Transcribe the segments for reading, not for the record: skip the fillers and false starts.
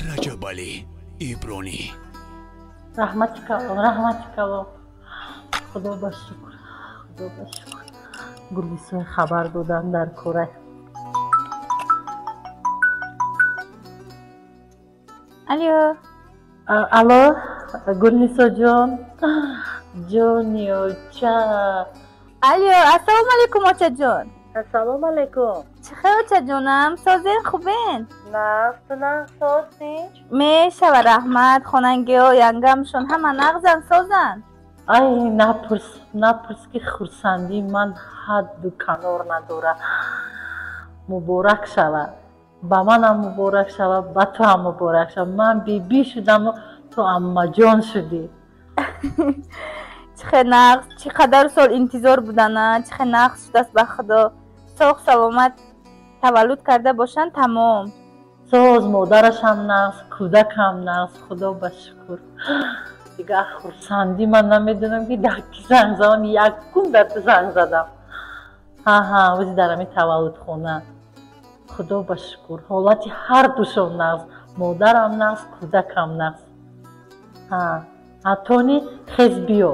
Раҷабалӣ Ибронӣ. Раҳмати калон, раҳмати калон. Худо ба шукр, худо ба шукр. Гулисои хабар додан дар кора. Алло. Алло, Гулнисо ҷон. Ҷони оча. Алло, ассалому алайкум очаҷон. Ассалому алайкум. Чӣ хел очаҷонам? Созен, хубен? Нағз, ту нағз соз, тинч? Мешава, раҳмат. Хонангиҳо, янгамшон ҳама нағзан, созан? Ай, напурс, напурс ки хурсандии ман ҳадду канор надорад. Муборак шавад. Ба манам муборак шавад, ба ту ҳам муборак шавад. Ман бибӣ шудаму ту аммаҷон шудӣ. Чӣ хел нағз, чӣ қадар сол интизор будана, чӣ хел нағз шудааст ба Худо. Соғ саломат таваллуд карда бошанд, тамом. Соз, модарашам нағз, кӯдакам нағз, Худо ба шукр. Дигар хурсандӣ ман намедонам ки дар ки занг задам, якум дар ту занг задам. Ҳа, ози дар ҳамин таваллудхона. Худо ба шукр, ҳолати ҳар душон нағз, модарам нағз, кӯдакам нағз. Ҳа, ҳаттони хез биё.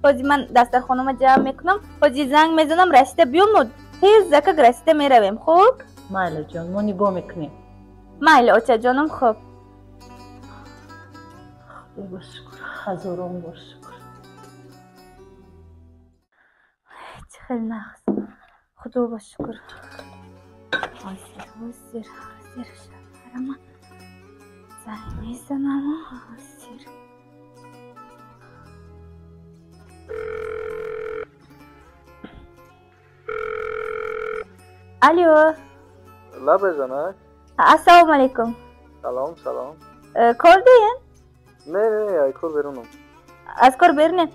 Ҳози ман дастархонама ҷамъ мекунам, ҳози занг мезанам, расида биёму тез закак расида меравем, хуб? Майли ҷон, мо нигоҳ мекунем. Майли очаҷонам, хуб. Худо ба шукр, ҳазорон бор шукр. Чӣ хел нағз, Худо ба шукр. Ҳозир, ҳозир, ҳозир шавҳарама занг мезанаму ҳозир. Алло. Лабай занак. Ассалому алайкум. Салом, салом. Кор деен? Не, не, аз кор берунам. Аз кор берунем.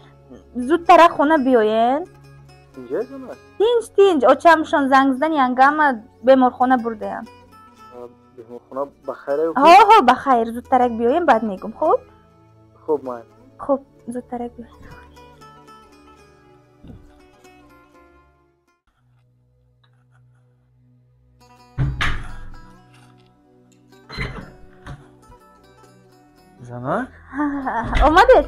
Зудтарак хона биёен. Тинҷ занак? Тинҷ, тинҷ. Очамшон занг задан, янгама беморхона бурдаям. Беморхона ба хайр? Ҳо, ҳо, ба хайр. Зудтарак биёен, баъд мегум, хуб? Хуб, майли. Хуб, зудтарак биёен. Занак? Омадед?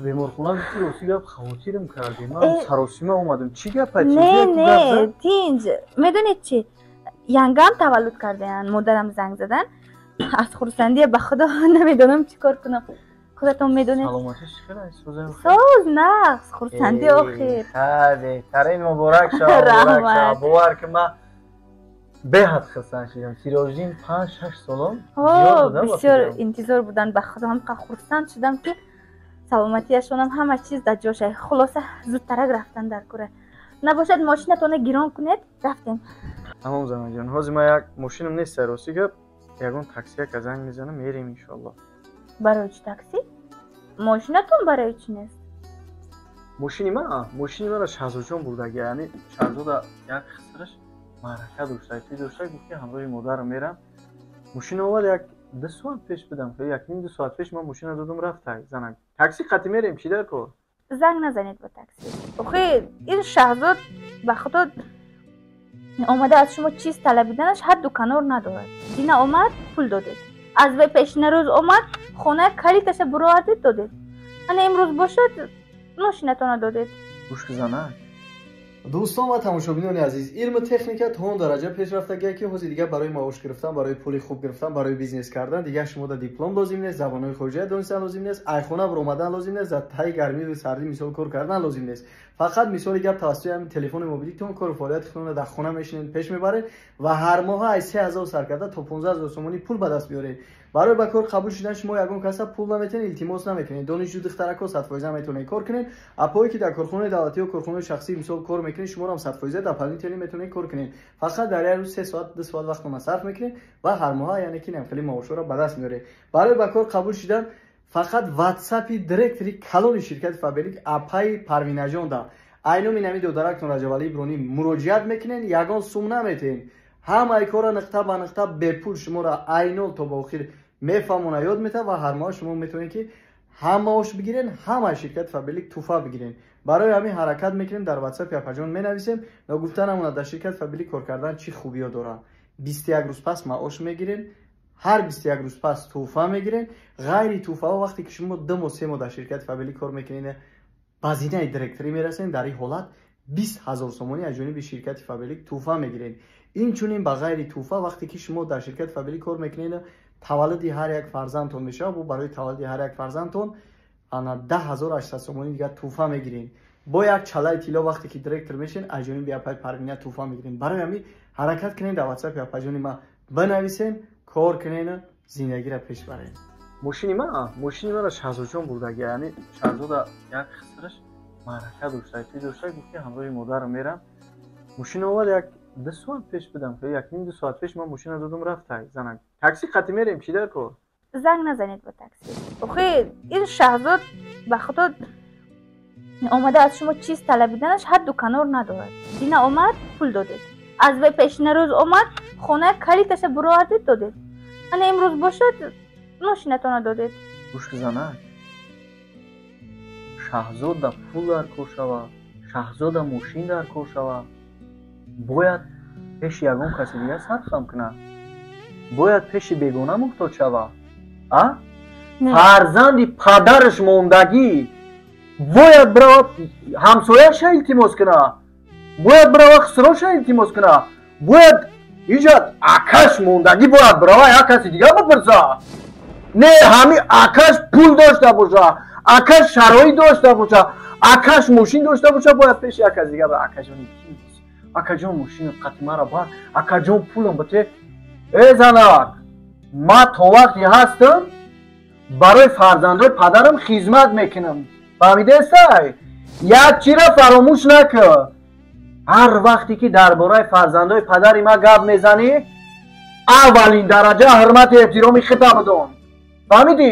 Беморхона гуфти, рости гап хавотирам кардӣ. Ман саросима омадам. Чӣ гап? Не, не, тинҷ. Медонед чӣ? Янгам таваллуд кардаянд, модарам занг задан. Аз хурсандия ба Худо намедонам чӣ кор кунам. Худатон медонед. Саломатиш чӣ хел аст? Соз, нағз, хурсандӣ охир. Ха, беҳтарин, муборак шава, муборак шава. Бовар ки ман беҳад хурсанд шудам. Сироҷиддин 5-6 солом зиёд будам. Бисёр интизор будан, ба Худо ҳамқа хурсанд шудам ки саломатиашонам ҳама чиз дар ҷоша. Хулоса зудтарак рафтан дар кора. Набошад мошинатонро гирон кунед, рафтем. Тамом занаҷон, ҳозир ман як мошинам нест, рости гап, ягон таксияка занг мезанам, мерем иншоаллоҳ. Барои чӣ такси? Мошинатон барои чӣ нест? Мошини ман? Мошини маро Шаҳзодҷон бурдаги. Яъне Шаҳзода як хисраш маърака дошта, тӯй дошта, гуфт ки ҳамроҳи модарам мерам. Мошина овард, 1-2 соат пеш будам, 1.5-2 соат пеш ман мошина додам, рафта занак. Такси қатӣ мерем, чӣ дар кор? Занг назанед ба такси. Охи, ин Шаҳзод ба Худо омада аз шумо чиз талабиданаш ҳадду канор надорад. Дина омад, пул додед. Аз вай пешина рӯз омад, хона калиташа буровардед, додед. Ана имрӯз бошад, мошинатонро додед. Гӯш ки занак. Дӯстон ва тамошобинони азиз, илму техника то он дараҷа пеш рафтагия ки ҳозир дигар барои маош гирифтан, барои пули хуб гирифтан, барои бизнес кардан дигар шумо да диплом лозим нест, забонҳои хориҷия донистан лозим нест, айхона баромадан лозим нест, дар таи гармиву сардӣ мисол кор кардан лозим нест. Фақат мисоли гап тавассути ҳамин телефони мобилитон кору фаъолияти худтонро дар хона мешинед, пеш мебаред ва ҳар моҳа аз 3000 сар карда то 15000 сомонӣ пул ба даст биёред. Барои ба кор қабул шудан шумо ягон каса пул наметиҳед, илтимос намекунед. Донишҷӯ духтарако 100% метавонед кор кунед. Апое ки дар корхонаи давлатӣ ё корхонаи шахсӣ мисол кор мекунед, шуморо ҳам 100% дополнительно метавонед кор кунед. Фақат дар як рӯз 3 соат, 2 соат вақтона сарф мекунед ва ҳар моҳа яъне ки хеле маошҳоро ба даст меоред. Барои ба кор қабул шудан фақат WhatsApp-и директори калони ширкати Фаберлик апаи Парвинаҷон да айноми нами додарактон Раҷабалӣ Ибронӣ муроҷиат мекунед, ягон сум наметиҳед. Ҳамаи корро нуқта ба нуқта бепул шуморо айнол то ба охир мефаҳмона, ёд метавад ва ҳар моҳ шумо метавонед ки Ҳам маош бигирен, ҳам аз ширкати Фаберлик тӯҳфа бигирен. Барои ҳамин ҳаракат мекунем, дар WhatsApp апаҷон менависем ва гуфта намонад дар ширкати Фаберлик кор кардан чӣ хубиё дорад. 21 рӯз пас маош мегирен, ҳар 21 рӯз пас тӯҳфа мегирен. Ғайри тӯҳфаҳо вақте ки шумо 2 моҳ 3 моҳ дар ширкати Фаберлик кор мекунед, ба зинаи директорӣ мерасен, дар ин ҳолат 20 000 сомонӣ аз ҷониби ширкати Фаберлик тӯҳфа мегирен. Инчунин ба ғайри тӯҳфа вақте ки шумо дар ширкати Фаберлик кор мекунед, таваллуди ҳар як фарзандтон мешавад, бо барои таваллуди ҳар як фарзандтон ана 10800 сомонӣ дигар тӯҳфа мегирен. Бо як чалаи тилло вақте ки директор мешен, аз ҷониби апаи Парвина тӯҳфа мегирен. Барои ҳамин ҳаракат кунед, дар WhatsApp апаҷони ма бинависен, кор кунед, зиндагиро пеш баред. Мошини мара Шаҳзодҷон бурдаги, яъне Шаҳзода як хисраш маърака дошта, чӣ дошта, гуфт ки ҳамроҳи модарам мерам. Мошин овард, як 2 соат пеш будам, як ним 2 соат пеш ман мошина додум, рафта занак. Такси қатӣ мерем, чӣ дар кор? Занг назанед ба такси. Охи ин Шаҳзод ба худо омада аз шумо чиз талабиданаш ҳадду канор надорад. Дина омад, пул додед. Аз вай пешина рӯз омад, хонаи калиташа буровардед, додед. Ана имрӯз бошад, мошинатона додед. Гӯш занак, Шаҳзода пул дар кор шава, Шаҳзода мошин дар кор шава, бояд пеши ягон каси дигар сархам кунад, бояд пеши бегона муҳтоҷ шава. А? Фарзанди падараш мондагӣ бояд бирава ҳамсояша илтимос кунад, бояд бирава хисроша илтимос кунад, бояд иҷад акаш мондагӣ бояд бирава як каси дигар бипурса. Не, ҳами акаш пул дошта боша, акаш шароит дошта боша, акаш мошин дошта боша, бояд пеши як каси дигар бира. Акаҷон илтимос, акаҷон мошин қати мара бар, акаҷон пулам бите. Э занак, ман то вақте ҳастам барои фарзандои падарам хизмат мекунам. Фаҳмидестай? Як чира фаромӯш накун. Ҳар вақте ки дар бораи фарзандои падари ман гап мезанӣ, аввалин дараҷа ҳурмату эҳтироми худта бидон. Фаҳмидӣ?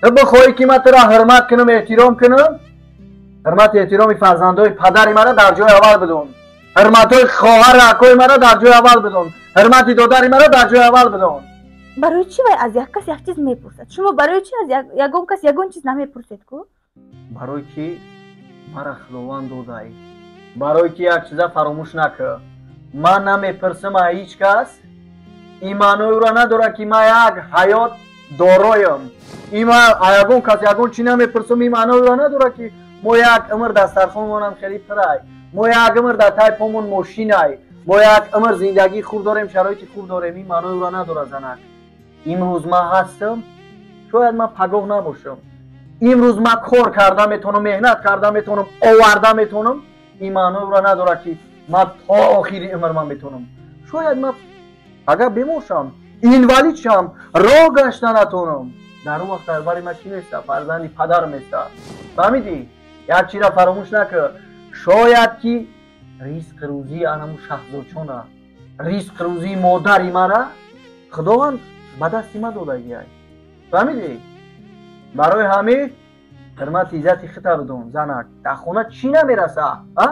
Ту бихоҳӣ ки ман тура ҳурмат кунам, эҳтиром кунам, ҳурмату эҳтироми фарзандои падари мара дар ҷои аввал бидон. Ҳурматҳои хоҳару акои мара дар ҷои аввал бидон. Ҳурмати додари мара дар ҷои аввал бидон. Барои чӣ вай аз як кас як чиз мепурсад? Шумо барои чӣ аз ягон кас ягон чиз намепурсед ку? Барои ки мара Худованд додай. Барои ки як чиза фаромӯш накун. Ман намепурсам аз ҳеҷ кас, ин маънои ӯро надорад ки ман як ҳаёт дороям. Ин ман аз ягон кас ягон чӣ намепурсам, ин маънои ӯро надорад ки мо як умр дастархонмонам хеле пирай, мо як умр дар таи помон мошинай, мо як умр зиндагии хуб дорем, шароити хуб дорем. Ин маънои ӯро надорад занак. Имрӯз ман ҳастам, шояд ман пагоҳ набошам. Имрӯз ман кор карда метавонам, меҳнат карда метавонам, оварда метавонам. Ин маънои ӯро надорад ки ман то охири умр ман метавонам. Шояд ман агар бемор шавам, инвалид шавам, роҳ гашта натавонам. Дар он вақт дар бари ман чӣ места? Фарзанди падарам места. Фаҳмидӣ? Як чизро фаромӯш накун. Шояд ки ризқ рӯзии анаму Шаҳзодҷона, ризқ рӯзии модари мара Худованд ба дасти ман додагиай. Фаҳмидӣ? Барои ҳамин ҳурмати иззати худта бидон занак. Дар хона чӣ намераса? А?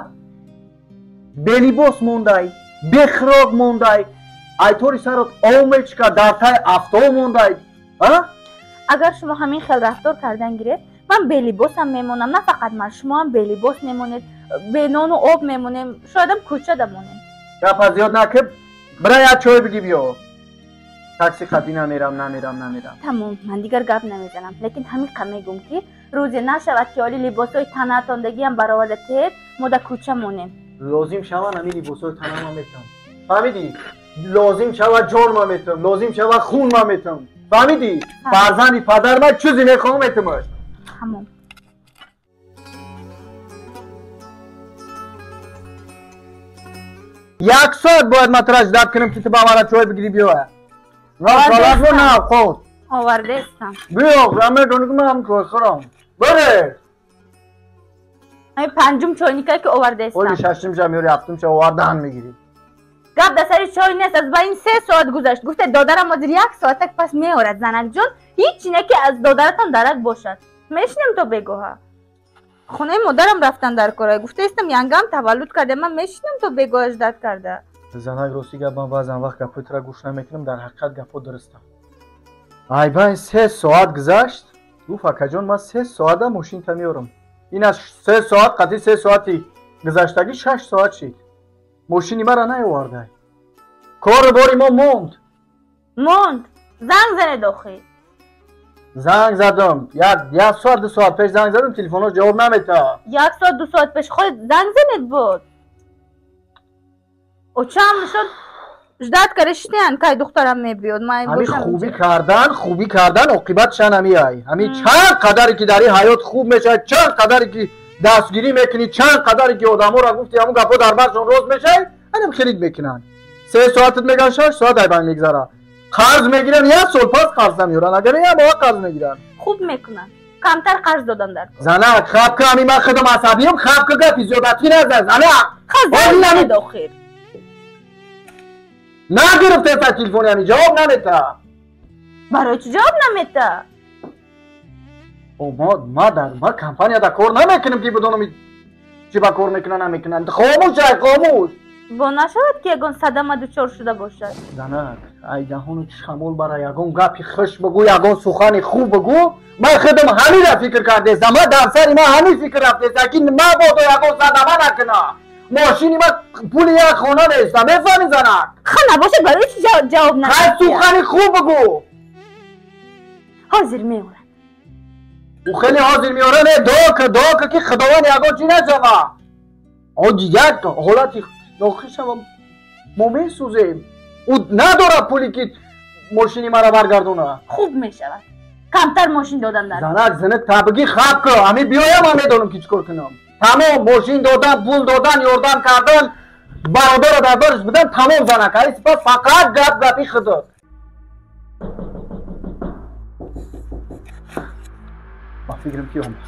Белибос мондай, бехӯрок мондай, айтори сарот омечка дар таи афтоб мондай. А? Агар шумо ҳамин хел рафтор кардан гиред, ман белибосам мемонам, на фақат ман, шумо ҳам белибос мемонед, бенону об мемонем, шоядам кӯчада монем. Гапа зиёд накун, бира як чой биги биё. Такси қатӣ намерам, намерам, намерам. Тамом, ман дигар гап намезанам, лекин ҳамин қа мегӯм ки рӯзе нашавад ки оли либосҳои танаатондагиам бароварда теҳед, мо дар кӯча монем. Лозим шавад ҳамин либосҳои танама метам. Фаҳмидӣ? Лозим шавад ҷонма метам, лозим шавад хунма метам. Фаҳмидӣ? Фарзанди падар ман чизе мехоҳам метамаш. Тамом. Як соат бояд ман тура ждат кунам ки ту ба мара чой бигирӣ биёя. На, ход. Овардестам. Биё, ман медонӣ ки ман ҳам чой хӯрам. Бире. Ҳамин панҷум чойникае ки овардестам. Оли шашумша меёри, ҳафтумша овардан мегирӣ. Гап дар сари чой нест, аз байни 3 соат гузашт. Гуфте додарам ҳозир 1 соатак пас меорад занакҷон, ҳеҷ не ки аз додаратон дарак бошад. Мешинем то бегоҳа. Хонаи модарам рафтан дар кора. Гуфтаистам янгам таваллуд карда, ман мешинам то бегоҳа ждат карда. Занак, рости гап, ман баъзан вақт гапҳои тура гӯш намекунам, дар ҳақиқат гапҳо дурустам. Айбайн 3 соат гузашт, Гуфт акаҷон ман 3 соата мошинта меорам. Ин аз 3 соат қатъи 3 соати гузаштагӣ 6 соат шид. Мошини мара наовардай. Кору бори мо монд. Монд. Занг занед охи. Занг задам. Як соат 2 соат пеш занг задам, телефонаш ҷавоб намета. 1 соат 2 соат пеш худ занг занед буд. Очам шуд ждать кариштиян, кай духтарам мебиёд. Ман ҳами хубӣ кардан оқибатша намеай. Ҳами чанд қадаре ки дар ин ҳаёт хуб мешавад, чанд қадаре ки дастгирӣ мекунӣ, чанд қадаре ки одаморо гуфти ҳамун гапҳо дар баршон рост мешавад, ҳанам хелид мекунанд. 3 соатат меган 6 соат айбан мегзара. Қарз мегиранд, 1 сол пас қарз намеёранд. Агар як моҳ қарз мегиранд. Хуб мекунанд. Камтар қарз додан дар кор. Занак, хабка ҳами ман худам асабиям, хабка гапи зиёдатӣ назан. Занак! Занг занед охир. Нагирифтеса телефони ҳами ҷавоб намета. Барои чӣ ҷавоб намета? Ма компанияда кор намекунам ки бидонам чӣ ба кор мекунанд намекунанд. Хомӯш ай, хомӯш. Бо нашавад ки ягон садама дучор шуда бошад. Занак, ай даҳону шамол бара ягон гапи хуш бигӯ, ягон сухани хуб бигӯ. Ман худам ҳамира фикр кардестам. Ман дар сари ман ҳамин фикр рафтеста ки мабодо ягон садама накунам. Мошини ман пули як хона неста, мефаҳми занак? Ха набошад, барои чӣ ҷавоб Хай намедиҳад? сухани хуб бигӯ. Ҳозир меорад. Ӯ хеле ҳозир меорад, не дуо ка ки Худованд ягон чӣ нашава. Як ҳолати нохушава мо месӯзем. Ӯ надорад пуле ки мошини мара баргардонад. Хуб мешавад. Камтар мошин додан дар. Занак, зинак табигӣ хаб ка. Ҳамин биёям ман медонам ки чӣ кор кунам. Тамом мошин додан, пул додан, ёрдам кардан, бародаро дар барш будан, тамом занак. Ҳай сипас фақат гап гапи худат. Ба фикрам ки омад.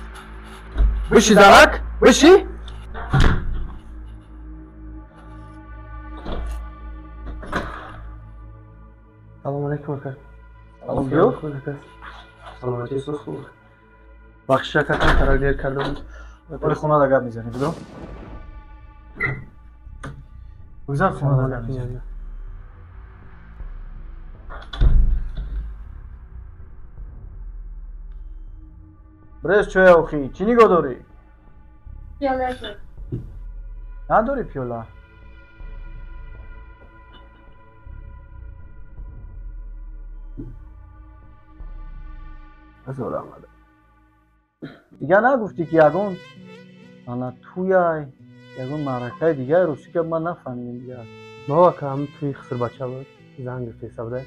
Биши занак, биши. Салом алейкум ака. Салом биё. Саломатӣ соз хуб. Бахшиш ака, камтар дер кардам. Оли хонада гап мезанӣ, бидо. Бигзар хонада гап мезанӣ. Брез чоя охи, чӣ нигоҳ дорӣ? Пиёла. Надорӣ пиёла? Ҳазор омада. Дигар нагуфтӣ ки ягон ана туяй, ягон маъракаи дигаи русӣ ки ман нафаҳмидам дигар. Мо ака ҳам туи хисрбача буд, занг гирифтеса буда.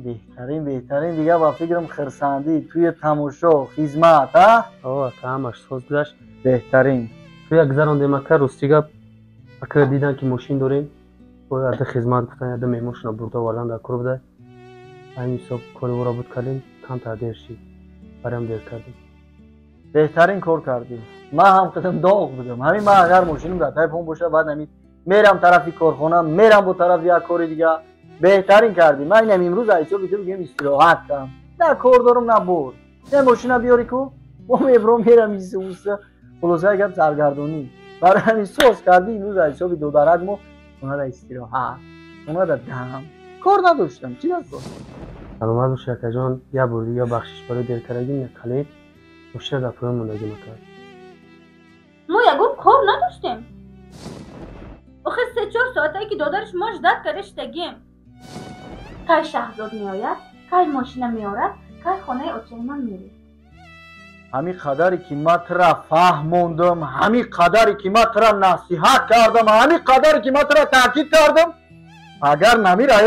Беҳтарин, беҳтарин дигар ба фикрам хирсандӣ, туи тамошо, хизмат, а? О ака ҳамаш соз гузашт. Беҳтарин. Туя гузарондем ака, ростӣ гап ака дидан ки мошин дорем, бояд ада хизмат гуфтан, ада меҳмоншона бурда овардан дар кор буда. Ҳамин ҳисоб кори ӯро буд кардем, камтар дер шид. Барам дер кардем. Беҳтарин кор кардӣ. Ман ҳам худам доғ будам. Ҳамин ман агар мошинам дар таи пом бошад, баъд ҳамин мерам тарафи корхона, мерам бо тарафи як кори дига. Беҳтарин кардӣ. Ман инам имрӯз аз ҳисоби ту бигӯям истироҳат кардам. На кор дорам, на бор. Не мошина биёри ку, мо мебром мерам иса. Хулосаи гап саргардонӣ. Барои ҳамин соз кардӣ имрӯз аз ҳисоби додарак мо хонада истироҳат, хонада дам. Кор надоштам, чӣ дар кор? Саломат бошӣ акаҷон, як бор дига бахшиш барои деркардагӣ, калид мошина дар поён мондагӣ макар. Мо ягон кор надоштем. Охир 3-4 соатае ки додари шумо ждать карда шидагем. Кай Шаҳзод меояд, кай мошина меорад, кай хонаи очаи ман меред. Ҳамин қадаре ки ман тура фаҳмондам, ҳамин қадаре ки ман тура насиҳат кардам, ҳамин қадаре ки ман тура таъкид кардам, агар намира,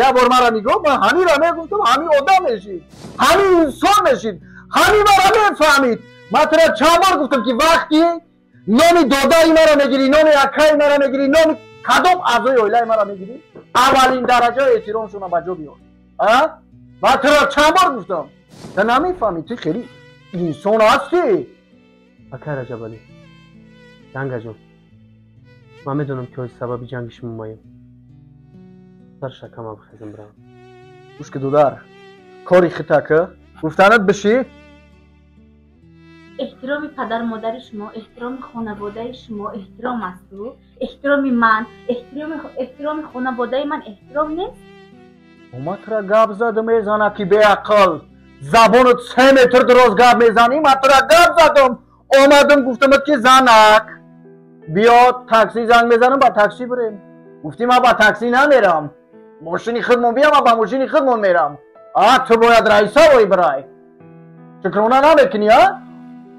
як бор мара нигоҳ, ман ҳамира мегуфтам, ҳамин одам мешид, ҳамин инсон мешид, ҳамин мара мефаҳмид. Ман тура чанд бор гуфтам ки вақти номи додари мара мегирӣ, номи акаи мара мегирӣ, номи кадом аъзои оилаи мара мегирӣ, аввалин дараҷаи эҳтиромшонро ба ҷо биёр. Ман тура чанд бор гуфтам, ту намефаҳмӣ, ту хеле инсон ҳастӣ. Акай Раҷабалӣ, ҷангаҷон, ман медонам ки ҳози сабаби ҷанги шумо маем. Сар шакама бихезам бирам. Гӯш ки додар, кори хитака гуфтанат бишӣ. Эҳтироми падару модари шумо, эҳтироми хонаводаи шумо эҳтиром асту, эҳтироми ман, эҳтироми хонаводаи ман эҳтиром нест. Ма тура гап задам, эй занаки беақл. Забонат 3 метр дроз гап мезанӣ, ман тура гап задам. Омадам гуфтамат ки занак, биё такси занг мезанам, ба такси бирем. Гуфтӣ ман ба такси намерам. Мошини худмон биям, ман ба мошини худмон мерам. А ту бояд раиса вой бирай. Шукрона намекунӣ, а?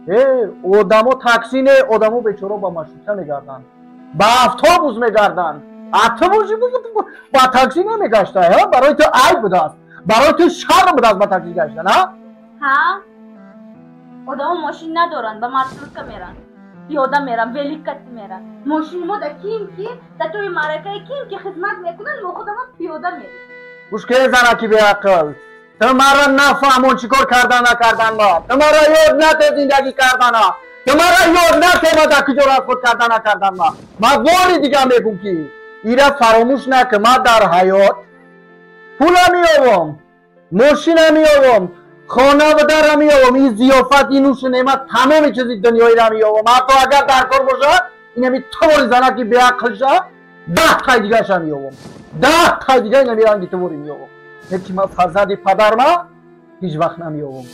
Э, одамо такси не, одамо бечора ба маршрутка мегарданд. Ба автобус мегарданд. А ту боши ба такси намегаштай, ҳа? Барои ту айб будааст. Барои ту шарм будааст ба такси гаштан, ҳа? Ҳа? Одамо мошин надоранд, ба маршрутка меранд. Пиёда меранд, великати меранд. Мошини мо да ким ки, да тои маъракаи ким ки хизмат мекунанд, мо худамон пиёда мерем. Гӯш ке занаки беақл. Ту маро нафаҳмон чӣ кор кардан накардан ма. Ту маро ёд нате зиндагӣ кардана. Ту маро ёд нате ма дар куҷо расход кардан накардан ма. Ман бори дига мегӯм ки ира фаромӯш накун, ман дар ҳаёт пула меёвам, мошина меёвам, хона ва дара меёвам, ин зиёфат, ин нӯшу неъмат, тамоми чизи дунёиро меёвам. Ҳатто агар дар кор бошад, инами тувори занаки беақлша 10 тай дигаша меёвам. 10 тай дига инами ранги тувори меёвам. Лекин ман фарзанди падарма ҳеҷ вақт намеёвам.